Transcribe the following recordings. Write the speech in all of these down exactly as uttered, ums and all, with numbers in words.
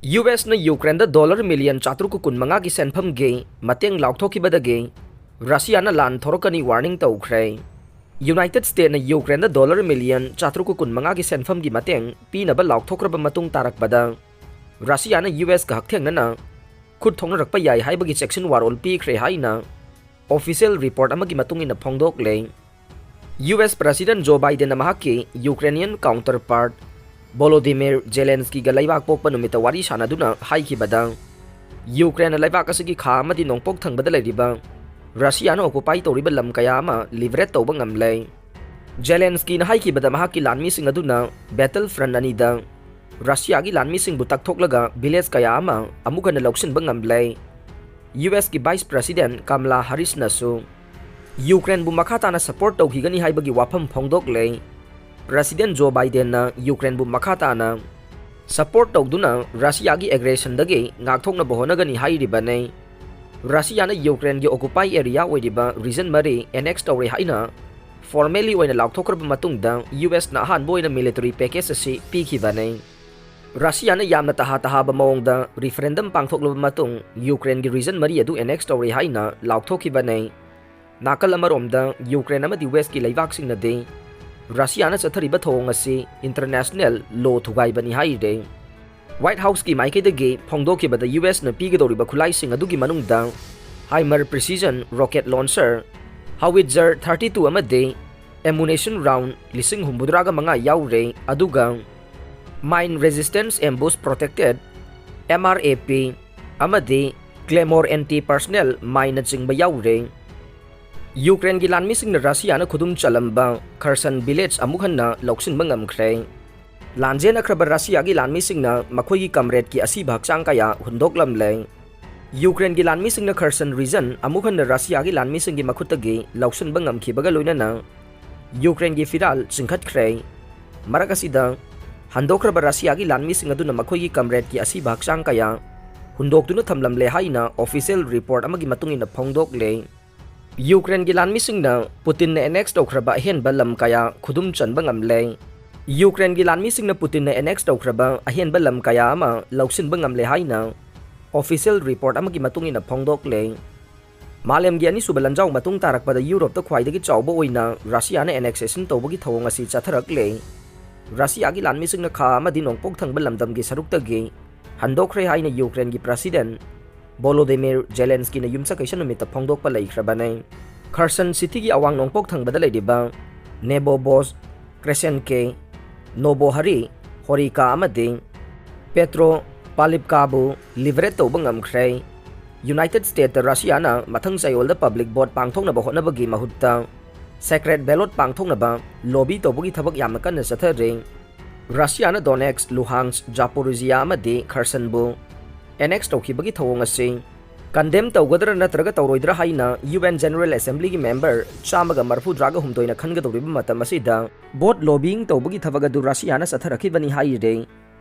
U ꯑꯦꯁꯅ ꯌꯨꯀ꯭ꯔꯦꯟꯗ dollar million ꯆꯥꯇ꯭ꯔꯨꯛ ꯀꯨꯟꯃꯉꯥꯒꯤ ꯁꯦꯟꯐꯝꯒꯤ ꯃꯇꯦꯡ ꯂꯥꯎꯊꯣꯛꯈꯤꯕꯗꯒꯤ ꯔꯁꯤꯌꯥꯅ ꯂꯥꯟ ꯊꯣꯔꯛꯀꯅꯤ ꯋꯥꯔꯅꯤꯡ ꯇꯧꯈ꯭ꯔꯦ꯫ ꯌꯨꯅꯥꯏꯇꯦꯗ ꯁ꯭ꯇꯦꯠꯅ ꯌꯨꯀ꯭ꯔꯦꯟꯗ ꯗꯣꯂꯔ ꯃꯤꯂꯤꯌꯟ ꯆꯥꯇ꯭ꯔꯨꯛ ꯀꯨꯟꯃꯉꯥꯒꯤ ꯁꯦꯟꯐꯝꯒꯤ ꯃꯇꯦꯡ ꯄꯤꯅꯕ ꯂꯥꯎꯊꯣꯛꯈ꯭ꯔꯕ ꯃꯇꯨꯡ ꯇꯥꯔꯛꯄꯗ ꯔꯁꯤꯌꯥꯅ ꯌꯨ ꯑꯦꯁꯀ ꯍꯛꯊꯦꯡꯅꯅ ꯈꯨꯠ ꯊꯣꯛꯅꯔꯛꯄ ꯌꯥꯏ ꯍꯥꯏꯕꯒꯤ ꯆꯦꯛꯁꯤꯟ ꯋꯥꯔꯣꯜ ꯄꯤꯈ꯭ꯔꯦ ꯍꯥꯏꯅ ꯑꯣꯐꯤꯁꯤꯌꯦꯜ ꯔꯤꯄꯣꯔꯠ ꯑꯃꯒꯤ ꯃꯇꯨꯡ ꯏꯟꯅ ꯐꯣꯡꯗꯣꯛꯂꯦ꯫ ꯌꯨ ꯑꯦꯁ ꯄ꯭ꯔꯦꯁꯤꯗꯦꯟꯠ ꯖꯣ ꯕꯥꯏꯗꯦꯟꯅ ꯃꯍꯥꯛꯀꯤ ꯌꯨꯀ꯭ꯔꯦꯅꯤꯌꯟ ꯀꯥꯎꯟꯇꯔꯄꯥꯔꯠ ꯚꯣꯂꯣꯗꯤꯃꯤꯔ ꯖꯦꯂꯦꯟꯁꯀꯤꯒ ꯂꯩꯕꯥꯛ ꯄꯣꯛꯄ ꯅꯨꯃꯤꯠꯇ ꯋꯥꯔꯤ ꯁꯥꯟꯅꯗꯨꯅ ꯍꯥꯏꯈꯤꯕꯗ, ꯌꯨꯀ꯭ꯔꯦꯟꯅ ꯂꯩꯕꯥꯛ ꯑꯁꯤꯒꯤ ꯈꯥ ꯑꯃꯗꯤ ꯅꯣꯡꯄꯣꯛ ꯊꯪꯕꯗ ꯂꯩꯔꯤꯕ ꯔꯁꯤꯌꯥꯅ ꯑꯣꯀꯨꯄꯥꯏ ꯇꯧꯔꯤꯕ ꯂꯝ ꯀꯌꯥ ꯑꯃ ꯂꯤꯕꯔꯦꯠ ꯇꯧꯕ ꯉꯝꯂꯦ꯫ ꯖꯦꯂꯦꯟꯁꯀꯤꯅ ꯍꯥꯏꯈꯤꯕꯗ, ꯃꯍꯥꯛꯀꯤ ꯂꯥꯟꯃꯤꯁꯤꯡ ꯑꯗꯨꯅ ꯕꯦꯇꯜ ꯐ꯭ꯔꯟꯠ ꯑꯅꯤꯗ ꯔꯁꯤꯌꯥꯒꯤ ꯂꯥꯟꯃꯤꯁꯤꯡꯕꯨ ꯇꯛꯊꯣꯛꯂꯒ ꯚꯤꯂꯦꯖ ꯀꯌꯥ ꯑꯃ ꯑꯃꯨꯛ ꯍꯟꯅ ꯂꯧꯁꯤꯟꯕ ꯉꯝꯂꯦ꯫ ꯌꯨ ꯑꯦꯁꯀꯤ ꯚꯥꯏꯁ ꯄ꯭ꯔꯦꯁꯤꯗꯦꯟꯠ ꯀꯃꯂꯥ ꯍꯥꯔꯤꯁꯅꯁꯨ ꯌꯨꯀ꯭ꯔꯦꯟꯕꯨ ꯃꯈꯥ ꯇꯥꯅ ꯁꯄꯣꯔꯠ ꯇꯧꯈꯤꯒꯅꯤ ꯍꯥꯏꯕꯒꯤ ꯋꯥꯐꯝ ꯐꯣꯡꯗꯣꯛꯂꯦ꯫ ꯄ꯭ꯔꯦꯁꯤꯗꯦꯟꯠ ꯖꯣ ꯕꯥꯏꯗꯦꯟꯅ ꯌꯨꯀ꯭ꯔꯦꯟꯕꯨ ꯃꯈꯥ ꯇꯥꯅ ꯁꯄꯣꯔꯠ ꯇꯧꯗꯨꯅ ꯔꯁꯤꯌꯥꯒꯤ ꯑꯦꯒ꯭ꯔꯦꯁꯟꯗꯒꯤ ꯉꯥꯛꯊꯣꯛꯅꯕ ꯍꯣꯠꯅꯒꯅꯤ ꯍꯥꯏꯔꯤꯕꯅꯤ꯫ ꯔꯁꯤꯌꯥꯅ ꯌꯨꯀ꯭ꯔꯦꯟꯒꯤ ꯑꯣꯀꯨꯄꯥꯏ ꯑꯦꯔꯤꯌꯥ ꯑꯣꯏꯔꯤꯕ ꯔꯤꯖꯟ ꯃꯔꯤ ꯑꯦꯅꯦꯛꯁ ꯇꯧꯔꯦ ꯍꯥꯏꯅ ꯐꯣꯔꯃꯦꯂꯤ ꯑꯣꯏꯅ ꯂꯥꯎꯊꯣꯛꯈ꯭ꯔꯕ ꯃꯇꯨꯡꯗ, ꯌꯨ ꯑꯦꯁꯅ ꯑꯍꯥꯟꯕ ꯑꯣꯏꯅ ꯃꯤꯂꯤꯇꯔꯤ ꯄꯦꯀꯦꯖ ꯑꯁꯤ ꯄꯤꯈꯤꯕꯅꯤ꯫ ꯔꯁꯤꯌꯥꯅ ꯌꯥꯝꯅ ꯇꯍꯥ ꯇꯍꯥꯕ ꯃꯑꯣꯡꯗ ꯔꯤꯐꯔꯦꯟꯗꯝ ꯄꯥꯡꯊꯣꯛꯂꯕ ꯃꯇꯨꯡ, ꯌꯨꯀ꯭ꯔꯦꯟꯒꯤ ꯔꯤꯖꯟ ꯃꯔꯤ ꯑꯗꯨ ꯑꯦꯅꯦꯛꯁ ꯇꯧꯔꯦ ꯍꯥꯏꯅ ꯂꯥꯎꯊꯣꯛꯈꯤꯕꯅꯤ꯫ ꯅꯥꯀꯜ ꯑꯃꯔꯣꯝꯗ, ꯌꯨꯀ꯭ꯔꯦꯟ ꯑꯃꯗꯤ ꯋꯦꯁꯀꯤ ꯂꯩꯕꯥꯛꯁꯤꯡꯅꯗꯤ ꯔꯁꯤꯌꯥꯅ ꯆꯠꯊꯔꯤꯕ ꯊꯧꯑꯣꯡ ꯑꯁꯤ ꯏꯟꯇꯔꯅꯦꯁꯅꯦꯜ ꯂꯣ ꯊꯨꯒꯥꯏꯕꯅꯤ ꯍꯥꯏꯔꯦ꯫ ꯋꯥꯏꯠ ꯍꯥꯎꯁꯀꯤ ꯃꯥꯏꯀꯩꯗꯒꯤ ꯐꯣꯡꯗꯣꯛꯈꯤꯕꯗ, ꯌꯨ ꯑꯦꯁꯅ ꯄꯤꯒꯗꯧꯔꯤꯕ ꯈꯨꯠꯂꯥꯏꯁꯤꯡ ꯑꯗꯨꯒꯤ ꯃꯅꯨꯡꯗ HIMARS precision rocket launcher, howitzer thirty two ꯑꯃꯗꯤ ꯑꯦꯃꯨꯅꯦꯁꯟ ꯔꯥꯎꯟ ꯂꯤꯁꯤꯡ ꯍꯨꯝꯐꯨꯇꯔꯥꯒ ꯃꯉꯥ ꯌꯥꯎꯔꯦ, ꯑꯗꯨꯒ mine resistance ambush protected, M R A P, ꯑꯃꯗꯤ ꯀ꯭ꯂꯦꯃꯣꯔ ꯑꯦꯟꯇꯤ ꯄꯔꯁꯅꯦꯜ ꯃꯥꯏꯟꯅꯆꯤꯡꯕ ꯌꯥꯎꯔꯦ꯫ ꯌꯨꯀ꯭ꯔꯦꯟꯒꯤ ꯂꯥꯟꯃꯤꯁꯤꯡꯅ ꯔꯁꯤꯌꯥꯅ ꯈꯨꯗꯨꯝ ꯆꯜꯂꯝꯕ ꯈꯔꯁꯟ ꯚꯤꯂꯦꯖ ꯑꯃꯨꯛ ꯍꯟꯅ ꯂꯧꯁꯤꯟꯕ ꯉꯝꯈ꯭ꯔꯦ꯫ ꯂꯥꯟꯖꯦꯟꯅꯈ꯭ꯔꯕ ꯔꯁꯤꯌꯥꯒꯤ ꯂꯥꯟꯃꯤꯁꯤꯡꯅ ꯃꯈꯣꯏꯒꯤ ꯀꯝꯔꯦꯗꯀꯤ ꯑꯁꯤꯕ ꯍꯛꯆꯥꯡ ꯀꯌꯥ ꯍꯨꯟꯗꯣꯛꯂꯝꯂꯦ꯫ ꯌꯨꯀ꯭ꯔꯦꯟꯒꯤ ꯂꯥꯟꯃꯤꯁꯤꯡꯅ ꯈꯔꯁꯟ ꯔꯤꯖꯟ ꯑꯃꯨꯛ ꯍꯟꯅ ꯔꯁꯤꯌꯥꯒꯤ ꯂꯥꯟꯃꯤꯁꯤꯡꯒꯤ ꯃꯈꯨꯠꯇꯒꯤ ꯂꯧꯁꯤꯟꯕ ꯉꯝꯈꯤꯕꯒ ꯂꯣꯏꯅꯅ ꯌꯨꯀ꯭ꯔꯦꯟꯒꯤ ꯐꯤꯔꯥꯜ ꯆꯤꯡꯈꯠꯈ꯭ꯔꯦ꯫ ꯃꯔꯛ ꯑꯁꯤꯗ, ꯍꯟꯗꯣꯛꯈ꯭ꯔꯕ ꯔꯁꯤꯌꯥꯒꯤ ꯂꯥꯟꯃꯤꯁꯤꯡ ꯑꯗꯨꯅ ꯃꯈꯣꯏꯒꯤ ꯀꯝꯔꯦꯗꯀꯤ ꯑꯁꯤꯕ ꯍꯛꯆꯥꯡ ꯀꯌꯥ ꯍꯨꯟꯗꯣꯛꯇꯨꯅ ꯊꯝꯂꯝꯂꯦ ꯍꯥꯏꯅ ꯑꯣꯐꯤꯁꯤꯌꯦꯜ ꯔꯤꯄꯣꯔꯠ ꯑꯃꯒꯤ ꯃꯇꯨꯡ ꯏꯟꯅ ꯐꯣꯡꯗꯣꯛꯂꯦ꯫ ꯌꯨꯀ꯭ꯔꯦꯟꯒꯤ ꯂꯥꯟꯃꯤꯁꯤꯡꯅ ꯄꯨꯇꯤꯟꯅ ꯑꯦꯅꯦꯛꯁ ꯇꯧꯈ꯭ꯔꯕ ꯑꯍꯦꯟꯕ ꯂꯝ ꯀꯌꯥ ꯈꯨꯗꯨꯝ ꯆꯟꯕ ꯉꯝꯂꯦ꯫ ꯌꯨꯀ꯭ꯔꯦꯟꯒꯤ ꯂꯥꯟꯃꯤꯁꯤꯡꯅ ꯄꯨꯇꯤꯟꯅ annex ꯇꯧꯈ꯭ꯔꯕ ꯑꯍꯦꯟꯕ ꯂꯝ ꯀꯌꯥ ꯑꯃ ꯂꯧꯁꯤꯟꯕ ꯉꯝꯂꯦ ꯍꯥꯏꯅ official report ꯑꯃꯒꯤ ꯃꯇꯨꯡ ꯏꯟꯅ ꯐꯣꯡꯗꯣꯛꯂꯦ꯫ ꯃꯥꯂꯦꯝꯒꯤ ꯑꯅꯤꯁꯨꯕ ꯂꯥꯟꯖꯥꯎ ꯃꯇꯨꯡ ꯇꯥꯔꯛꯄꯗ ꯌꯨꯔꯣꯞꯇ ꯈ꯭ꯋꯥꯏꯗꯒꯤ ꯆꯥꯎꯕ ꯑꯣꯏꯅ ꯔꯁꯤꯌꯥꯅ annexation ꯇꯧꯕꯒꯤ ꯊꯧꯑꯣꯡ ꯑꯁꯤ ꯆꯠꯊꯔꯛꯂꯦ꯫ ꯔꯁꯤꯌꯥꯒꯤ ꯂꯥꯟꯃꯤꯁꯤꯡꯅ ꯈꯥ ꯑꯃꯗꯤ ꯅꯣꯡꯄꯣꯛ ꯊꯪꯕ ꯂꯝꯗꯝꯒꯤ ꯁꯔꯨꯛꯇꯒꯤ ꯍꯟꯗꯣꯛꯈ꯭ꯔꯦ ꯍꯥꯏꯅ ꯌꯨꯀ꯭ꯔꯦꯟꯒꯤ president ꯚꯣꯂꯣꯗꯤꯃꯤꯔ ꯖꯦꯂꯦꯟꯁꯀꯤꯅ ꯌꯨꯝꯁꯀꯩꯁ ꯅꯨꯃꯤꯠꯇ ꯐꯣꯡꯗꯣꯛꯄ ꯂꯩꯈ꯭ꯔꯕꯅꯤ꯫ ꯈꯔꯁꯟ ꯁꯤꯇꯤꯒꯤ ꯑꯋꯥꯡ ꯅꯣꯡꯄꯣꯛ ꯊꯪꯕꯗ ꯂꯩꯔꯤꯕ ꯅꯦꯕꯣꯕꯣꯁ, ꯀ꯭ꯔꯦꯁꯦꯟꯀꯦ, ꯅꯣꯕꯣꯍꯔꯤ, ꯍꯣꯔꯤꯀꯥ ꯑꯃꯗꯤ ꯄꯦꯇ꯭ꯔꯣ ꯄꯥꯂꯤꯞꯀꯥꯕꯨ liberate ꯇꯧꯕ ꯉꯝꯈ꯭ꯔꯦ꯫ ꯌꯨꯅꯥꯏꯇꯦꯗ ꯁ꯭ꯇꯦꯠꯇ ꯔꯁꯤꯌꯥꯅ ꯃꯊꯪ ꯆꯌꯣꯜꯗ public vote ꯄꯥꯡꯊꯣꯛꯅꯕ ꯍꯣꯠꯅꯕꯒꯤ ꯃꯍꯨꯠꯇ secret ballot ꯄꯥꯡꯊꯣꯛꯅꯕ lobby ꯇꯧꯕꯒꯤ ꯊꯕꯛ ꯌꯥꯝꯅ ꯀꯟꯅ ꯆꯠꯊꯔꯤ꯫ ꯔꯁꯤꯌꯥꯅ ꯗꯣꯅꯦꯠꯁ, ꯂꯨꯍꯥꯟꯁ, ꯖꯥꯄꯣꯔꯤꯖꯤꯌꯥ ꯑꯃꯗꯤ ꯈꯔꯁꯟꯕꯨ annex ꯇꯧꯈꯤꯕꯒꯤ ꯊꯧꯑꯣꯡ ꯑꯁꯤ condemn ꯇꯧꯒꯗ꯭ꯔꯥ ꯅꯠꯇ꯭ꯔꯒ ꯇꯧꯔꯣꯏꯗ꯭ꯔꯥ ꯍꯥꯏꯅ UN General Assemblyꯒꯤ member ꯆꯥꯝꯃꯒ ꯃꯔꯐꯨꯇꯔꯥꯒ ꯍꯨꯝꯗꯣꯏꯅ ꯈꯟꯒꯗꯧꯔꯤꯕ ꯃꯇꯝ ꯑꯁꯤꯗ vote lobbying ꯇꯧꯕꯒꯤ ꯊꯕꯛ ꯑꯗꯨ ꯔꯁꯤꯌꯥꯅ ꯆꯠꯊꯔꯛꯈꯤꯕꯅꯤ ꯍꯥꯏꯔꯦ꯫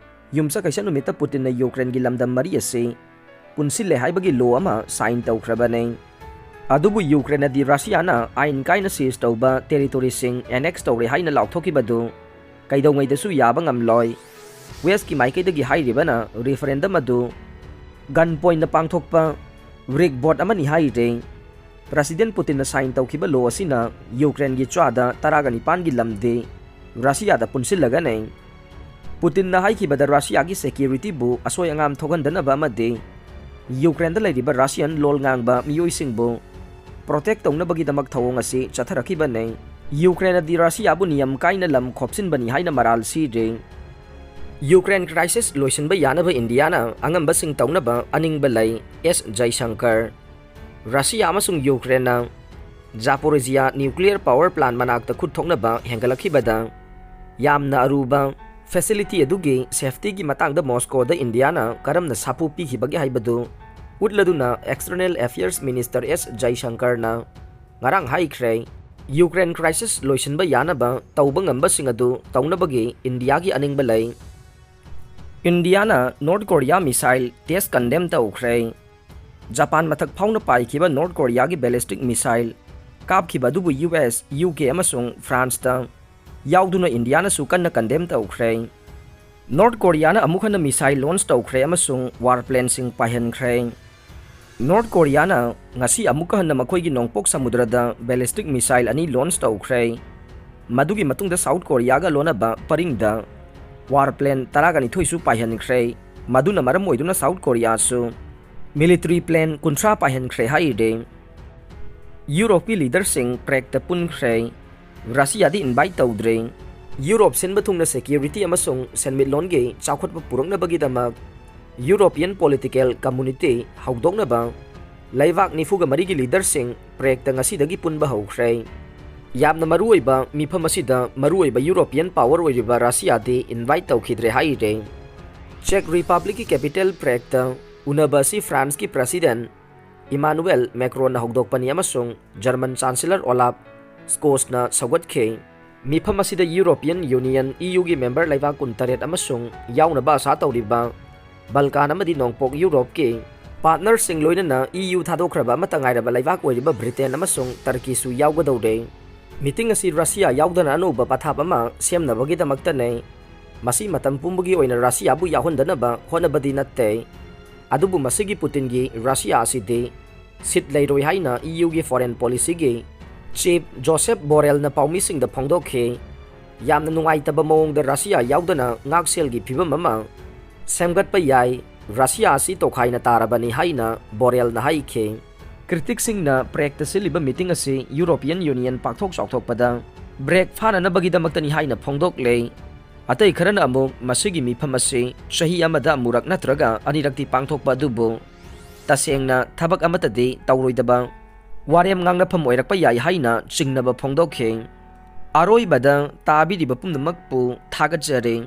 ꯌꯨꯝꯁꯀꯩꯁ ꯅꯨꯃꯤꯠꯇ ꯄꯨꯇꯤꯟꯅ ꯌꯨꯀ꯭ꯔꯦꯟꯒꯤ ꯂꯝꯗꯝ ꯃꯔꯤ ꯑꯁꯤ ꯄꯨꯟꯁꯤꯜꯂꯦ ꯍꯥꯏꯕꯒꯤ law ꯑꯃ sign ꯇꯧꯈ꯭ꯔꯕꯅꯤ꯫ ꯑꯗꯨꯕꯨ ꯌꯨꯀ꯭ꯔꯦꯟꯅꯗꯤ ꯔꯁꯤꯌꯥꯅ ꯑꯥꯏꯟ ꯀꯥꯏꯅ seize ꯇꯧꯕ territoryꯁꯤꯡ annex ꯇꯧꯔꯦ ꯍꯥꯏꯅ ꯂꯥꯎꯊꯣꯛꯈꯤꯕꯗꯨ ꯀꯩꯗꯧꯉꯩꯗꯁꯨ ꯌꯥꯕ ꯉꯝꯂꯣꯏ꯫ Westꯀꯤ ꯃꯥꯏꯀꯩꯗꯒꯤ ꯍꯥꯏꯔꯤꯕꯅ referendum ꯑꯗꯨ gun pointꯅ ꯄꯥꯡꯊꯣꯛꯄ rigged vote ꯑꯃꯅꯤ ꯍꯥꯏꯔꯦ꯫ President ꯄꯨꯇꯤꯟꯅ sign ꯇꯧꯈꯤꯕ law ꯑꯁꯤꯅ ꯌꯨꯀ꯭ꯔꯦꯟꯒꯤ ꯆꯥꯗ ꯇꯔꯥꯒ ꯅꯤꯄꯥꯟꯒꯤ ꯂꯝꯗꯤ ꯔꯁꯤꯌꯥꯗ ꯄꯨꯟꯁꯤꯜꯂꯒꯅꯤ꯫ ꯄꯨꯇꯤꯟꯅ ꯍꯥꯏꯈꯤꯕꯗ ꯔꯁꯤꯌꯥꯒꯤ securityꯕꯨ ꯑꯁꯣꯏ ꯑꯉꯥꯝ ꯊꯣꯛꯍꯟꯗꯅꯕ ꯑꯃꯗꯤ ꯌꯨꯀ꯭ꯔꯦꯟꯗ ꯂꯩꯔꯤꯕ Russian ꯂꯣꯜ ꯉꯥꯡꯕ ꯃꯤꯑꯣꯏꯁꯤꯡꯕꯨ protect ꯇꯧꯅꯕꯒꯤꯗꯃꯛ ꯊꯧꯑꯣꯡ ꯑꯁꯤ ꯆꯠꯊꯔꯛꯈꯤꯕꯅꯤ꯫ ꯌꯨꯀ꯭ꯔꯦꯟꯅꯗꯤ ꯔꯁꯤꯌꯥꯕꯨ ꯅꯤꯌꯝ ꯀꯥꯏꯅ ꯂꯝ ꯈꯣꯞꯆꯤꯟꯕꯅꯤ ꯍꯥꯏꯅ ꯃꯔꯥꯜ ꯁꯤꯔꯤ꯫ ꯌꯨꯀ꯭ꯔꯦꯟ crisis ꯂꯣꯏꯁꯤꯟꯕ ꯌꯥꯅꯕ ꯏꯟꯗꯤꯌꯥꯅ ꯑꯉꯝꯕꯁꯤꯡ ꯇꯧꯅꯕ ꯑꯅꯤꯡꯕ ꯂꯩ, ꯑꯦꯁ ꯖꯩꯁꯪꯀꯔ꯫ ꯔꯁꯤꯌꯥ ꯑꯃꯁꯨꯡ ꯌꯨꯀ꯭ꯔꯦꯟꯅ ꯖꯥꯄꯣꯔꯤꯖꯤꯌꯥ nuclear power plant ꯃꯅꯥꯛꯇ ꯈꯨꯠ ꯊꯣꯛꯅꯕ ꯍꯦꯟꯒꯠꯂꯛꯈꯤꯕꯗ ꯌꯥꯝꯅ ꯑꯔꯨꯕ facility ꯑꯗꯨꯒꯤ safetyꯒꯤ ꯃꯇꯥꯡꯗ ꯃꯣꯁꯀꯣꯗ ꯏꯟꯗꯤꯌꯥꯅ ꯀꯔꯝꯅ ꯁꯥꯐꯨ ꯄꯤꯈꯤꯕꯒꯦ ꯍꯥꯏꯕꯗꯨ ꯎꯠꯂꯗꯨꯅ External Affairs Minister ꯑꯦꯁ ꯖꯩꯁꯪꯀꯔꯅ ꯉꯔꯥꯡ ꯍꯥꯏꯈ꯭ꯔꯦ, ꯌꯨꯀ꯭ꯔꯦꯟ crisis ꯂꯣꯏꯁꯤꯟꯕ ꯌꯥꯅꯕ ꯇꯧꯕ ꯉꯝꯕꯁꯤꯡ ꯑꯗꯨ ꯇꯧꯅꯕꯒꯤ ꯏꯟꯗꯤꯌꯥꯒꯤ ꯑꯅꯤꯡꯕ ꯂꯩ꯫ ꯏꯟꯗꯤꯌꯥꯅ north Korea missile test condemn ꯇꯧꯈ꯭ꯔꯦ꯫ ꯖꯄꯥꯟ ꯃꯊꯛ ꯐꯥꯎꯅ ꯄꯥꯏꯈꯤꯕ ꯅꯣꯔꯠ ꯀꯣꯔꯤꯌꯥꯒꯤ ballistic missile ꯀꯥꯞꯈꯤꯕ ꯑꯗꯨꯕꯨ ꯌꯨ ꯑꯦꯁ, ꯌꯨ ꯀꯦ ꯑꯃꯁꯨꯡ ꯐ꯭ꯔꯥꯟꯁꯇ ꯌꯥꯎꯗꯨꯅ ꯏꯟꯗꯤꯌꯥꯅꯁꯨ ꯀꯟꯅ condemn ꯇꯧꯈ꯭ꯔꯦ꯫ ꯅꯣꯔꯠ ꯀꯣꯔꯤꯌꯥꯅ ꯑꯃꯨꯛ ꯍꯟꯅ missile launch ꯇꯧꯈ꯭ꯔꯦ ꯑꯃꯁꯨꯡ warplane ꯁꯤꯡ ꯄꯥꯏꯍꯟꯈ꯭ꯔꯦ꯫ ꯅꯣꯔꯠ ꯀꯣꯔꯤꯌꯥꯅ ꯉꯁꯤ ꯑꯃꯨꯛꯀ ꯍꯟꯅ ꯃꯈꯣꯏꯒꯤ ꯅꯣꯡꯄꯣꯛ ꯁꯃꯨꯗ꯭ꯔꯗ ballistic missile ꯑꯅꯤ launch ꯇꯧꯈ꯭ꯔꯦ꯫ ꯃꯗꯨꯒꯤ ꯃꯇꯨꯡꯗ ꯁꯥꯎꯠ ꯀꯣꯔꯤꯌꯥꯒ ꯂꯣꯟꯅꯕ ꯄꯔꯤꯡꯗ warplane ꯇꯔꯥꯒ ꯅꯤꯊꯣꯏꯁꯨ ꯄꯥꯏꯍꯟꯈ꯭ꯔꯦ꯫ ꯃꯗꯨꯅ ꯃꯔꯝ ꯑꯣꯏꯗꯨꯅ ꯁꯥꯎꯠ ꯀꯣꯔꯤꯌꯥꯁꯨ military plane ꯀꯨꯟꯊ꯭ꯔꯥ ꯄꯥꯏꯍꯟꯈ꯭ꯔꯦ ꯍꯥꯏꯔꯦ꯫ ꯌꯨꯔꯣꯞꯀꯤ leader ꯁꯤꯡ Prague ꯇ ꯄꯨꯟꯈ꯭ꯔꯦ꯫ ꯔꯁꯤꯌꯥꯗꯤ invite ꯇꯧꯗ꯭ꯔꯦ꯫ ꯌꯨꯔꯣꯞ ꯁꯤꯟꯕ ꯊꯨꯡꯅ security ꯑꯃꯁꯨꯡ ꯁꯦꯟꯃꯤꯠꯂꯣꯟꯒꯤ ꯆꯥꯎꯈꯠꯄ ꯄꯨꯔꯛꯅꯕꯒꯤꯗꯃꯛ European political community ꯍꯧꯗꯣꯛꯅꯕ ꯂꯩꯕꯥꯛ ꯅꯤꯐꯨꯒ ꯃꯔꯤꯒꯤ leader ꯁꯤꯡ Prague ꯇ ꯉꯁꯤꯗꯒꯤ ꯄꯨꯟꯕ ꯍꯧꯈ꯭ꯔꯦ꯫ ꯌꯥꯝꯅ ꯃꯔꯨꯑꯣꯏꯕ ꯃꯤꯐꯝ ꯑꯁꯤꯗ ꯃꯔꯨꯑꯣꯏꯕ European power ꯑꯣꯏꯔꯤꯕ ꯔꯁꯤꯌꯥꯗꯤ invite ꯇꯧꯈꯤꯗ꯭ꯔꯦ ꯍꯥꯏꯔꯦ꯫ Czech Republic ꯀꯤ capital Prague ꯇ ꯎꯅꯕ ꯑꯁꯤ France ꯀꯤ President Emmanuel Macron ꯅ ꯍꯧꯗꯣꯛꯄꯅꯤ ꯑꯃꯁꯨꯡ German Chancellor Olaf Scholz ꯅ ꯁꯧꯒꯠꯈꯤ꯫ ꯃꯤꯐꯝ ꯑꯁꯤꯗ European Union, E U ꯒꯤ member ꯂꯩꯕꯥꯛ ꯀꯨꯟꯇꯔꯦꯠ ꯑꯃꯁꯨꯡ ꯌꯥꯎꯅꯕ ꯑꯥꯁꯥ ꯇꯧꯔꯤꯕ Balkan ꯑꯃꯗꯤ ꯅꯣꯡꯄꯣꯛ ꯌꯨꯔꯣꯞꯀꯤ partner ꯁꯤꯡ ꯂꯣꯏꯅꯅ E U ꯊꯥꯗꯣꯛꯈ꯭ꯔꯕ ꯑꯃꯠꯇ ꯉꯥꯏꯔꯕ ꯂꯩꯕꯥꯛ ꯑꯣꯏꯔꯤꯕ Britain ꯑꯃꯁꯨꯡ Turkey ꯁꯨ ꯌꯥꯎꯒꯗꯧꯔꯦ꯫ Meeting ꯑꯁꯤ ꯔꯁꯤꯌꯥ ꯌꯥꯎꯗꯅ ꯑꯅꯧꯕ ꯄꯊꯥꯞ ꯑꯃ ꯁꯦꯝꯅꯕꯒꯤꯗꯃꯛꯇꯅꯦ꯫ ꯃꯁꯤ ꯃꯇꯝ ꯄꯨꯝꯕꯒꯤ ꯑꯣꯏꯅ ꯔꯁꯤꯌꯥꯕꯨ ꯌꯥꯎꯍꯟꯗꯅꯕ ꯍꯣꯠꯅꯕꯗꯤ ꯅꯠꯇꯦ꯫ ꯑꯗꯨꯕꯨ ꯃꯁꯤꯒꯤ ꯄꯨꯇꯤꯟꯒꯤ ꯔꯁꯤꯌꯥ ꯑꯁꯤꯗꯤ ꯁꯤꯠ ꯂꯩꯔꯣꯏ ꯍꯥꯏꯅ E U ꯒꯤ foreign policy ꯒꯤ chief Josep Borrell ꯅ ꯄꯥꯎꯃꯤꯁꯤꯡꯗ ꯐꯣꯡꯗꯣꯛꯈꯤ꯫ ꯌꯥꯝꯅ ꯅꯨꯡꯉꯥꯏꯇꯕ ꯃꯑꯣꯡꯗ ꯔꯁꯤꯌꯥ ꯌꯥꯎꯗꯅ ꯉꯥꯛꯁꯦꯜꯒꯤ ꯐꯤꯕꯝ ꯑꯃ ꯁꯦꯝꯒꯠꯄ ꯌꯥꯏ꯫ ꯔꯁꯤꯌꯥ ꯑꯁꯤ ꯇꯣꯈꯥꯏꯅ ꯇꯥꯔꯕꯅꯤ ꯍꯥꯏꯅ Borrell ꯅ ꯍꯥꯏꯈꯤ꯫ Critic ꯁꯤꯡꯅ Prague ꯇ ꯁꯤꯜꯂꯤꯕ meeting ꯑꯁꯤ European Union ꯄꯥꯛꯊꯣꯛ ꯆꯥꯎꯊꯣꯛꯄꯗ brake ꯐꯥꯅꯅꯕꯒꯤꯗꯃꯛꯇꯅꯤ ꯍꯥꯏꯅ ꯐꯣꯡꯗꯣꯛꯂꯦ꯫ ꯑꯇꯩ ꯈꯔꯅ ꯑꯃꯨꯛ ꯃꯁꯤꯒꯤ ꯃꯤꯐꯝ ꯑꯁꯤ ꯆꯍꯤ ꯑꯃꯗ ꯑꯃꯨꯔꯛ ꯅꯠꯇ꯭ꯔꯒ ꯑꯅꯤꯔꯛꯇꯤ ꯄꯥꯡꯊꯣꯛꯄ ꯑꯗꯨꯕꯨ ꯇꯁꯦꯡꯅ ꯊꯕꯛ ꯑꯃꯠꯇꯗꯤ ꯇꯧꯔꯣꯏꯗꯕ ꯋꯥꯔꯦꯝ ꯉꯥꯡꯅꯐꯝ ꯑꯣꯏꯔꯛꯄ ꯌꯥꯏ ꯍꯥꯏꯅ ꯆꯤꯡꯅꯕ ꯐꯣꯡꯗꯣꯛꯈꯤ꯫ ꯑꯔꯣꯏꯕꯗ ꯇꯥꯕꯤꯔꯤꯕ ꯄꯨꯝꯅꯃꯛꯄꯨ ꯊꯥꯒꯠꯆꯔꯤ꯫